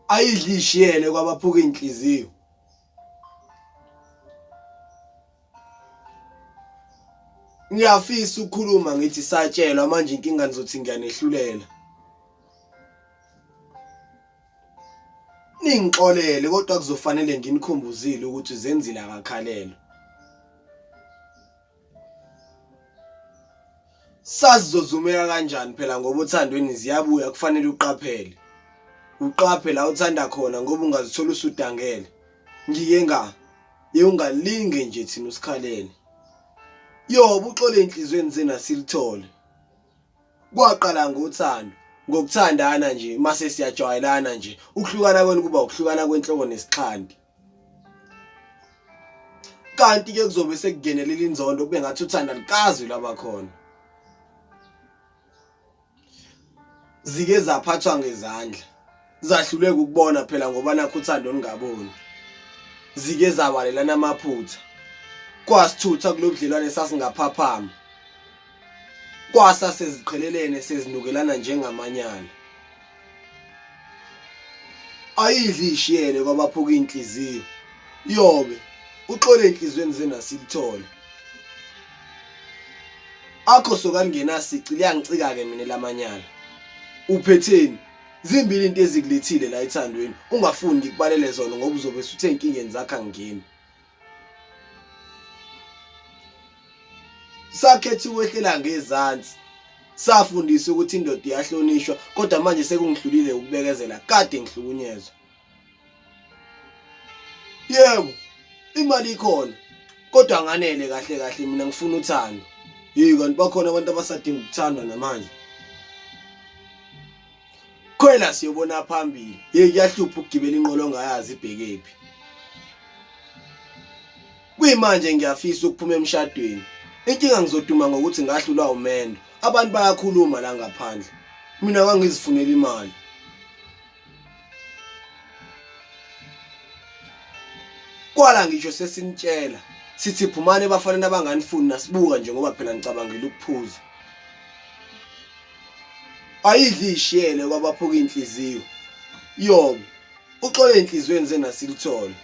Ayidli ishiyele kwabaphuka inhliziyo. Ngiyafisa ukukhuluma ngithi satshelwa manje inkinga nizothi ngiyanehlulela. Ningixolele kodwa kuzofanele nginikhumbuzile ukuthi uZenzile akakhalelwa. Sasizozumeka kanjani phela ngoba othandweni ziyabuya kufanele uqaphele. Uqaphe la uthanda khona ngoba ungazithola usudangele. Ngike nga ye ungalinge nje thina usikhalele. Yoba uxole enhlizweni zenu asilithole. Kwaqala ngothando, ngokuthandana nje mase siyajwayelana nje. Ukuhlukana kwenu kuba ukuhlukana kwenhloko nesixhanti. Kanti ke kuzobe sekungenelela inzondo kube ngathi uthanda likazi lwabakhona. Zike zaphathwa ngezandla. Zahluleka ukubona phela ngoba nakho uthando olungaboni. Zike zabalelana amaphutha. Kwasithutha kulobudlelwane sasingaphaphama. Kwasa seziqhelelene sezinukelana njengamanyala. Ayidli ishiyele kwabaphuka inhliziyo. Yobe uxole enhliziyweni zenu asilithole. Akho sokangenasici liyangicika ke mina lamanyala. Uphetheni? Zimbili into ezikulethile la ethandweni ungafuni ngikubalele zona ngoba uzobe usuthe enkingeni zakho angingeni. Sakhetha ukwehlela ngezansi. Safundiswa ukuthi indoda iyahlonishwa kodwa manje sekungihlulile ukubekezela kade ngihlukunyezwa. Yebo, imali ikhona kodwa nganele kahle kahle mina ngifuna uthando. Hey kanti bakhona abantu abasadinga ukuthandwa namanje. Khwela siyobona phambili. Hey kuyahlupha ukugibela inqola ongayazi ibhekephi. Kuyimanje ngiyafisa ukuphuma emshadweni. Inkinga ngizoduma ngokuthi ngahlulwa umendo. Abantu bayakhuluma la ngaphandle. Mina ngangizifunela imali. Kwala ngisho sesinitshela sithi phumani ebafaneni abanganifuni nasibuka nje ngoba phela nicabangela ukuphuza. Ayidli ishiyele kwabaphuka inhliziyo. Yobe uxole enhliziyweni zenu asilithole.